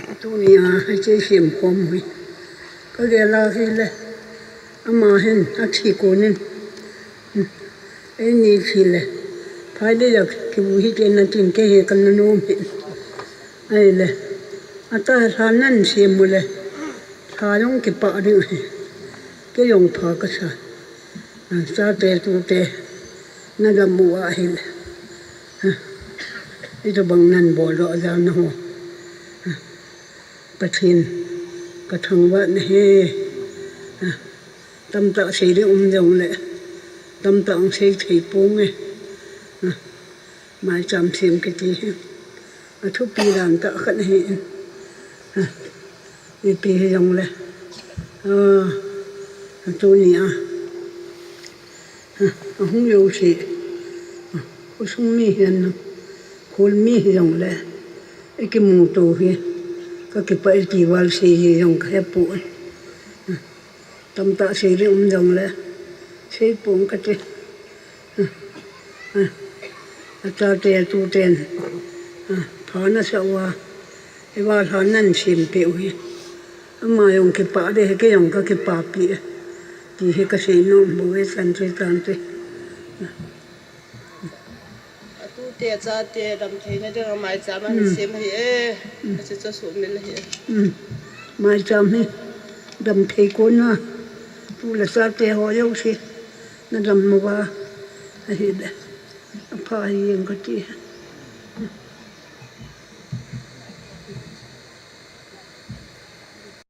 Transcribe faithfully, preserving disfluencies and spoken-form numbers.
Tunia hiche sem khom hi kagel a hile, ama hin athi konin, eini thi le, phai le jong kimu hite natin, kei hi kana nom hi. Ahile, ata lha nan sem u le, lha jong kipah ding ahi. Kei jong pha kasa. Chate tute nadam u ahile, itobang nan bol doh jal naho. Pathen kathangvah nahi. Tamtah sei ding um jongle, tamtah hung sei thei ponge. Maicham sem kiti hi athupi dan tah khat ahi. Ipi hijongle, tunia ahung jouse, khosung mi hihen, khol mi hijongle, ikimuto hi kakipah e ti val sei hi jong kahepoi. Tamtah sei ding um jongle, seipong kati. Achate atuten pha nasah uva, hiva lha nan sempeh u hi, ama jong kipah ding, kei jong kakipapi e ti hi kasei nom bouve, chante chante. Atute achate damtheina dinga maicham ahin sem ahi e. Ache chu asuhmil ahi e. Maicham hi damthei kona, tu le chate ho jouse nadam uva ahile, apha hi jeng kati.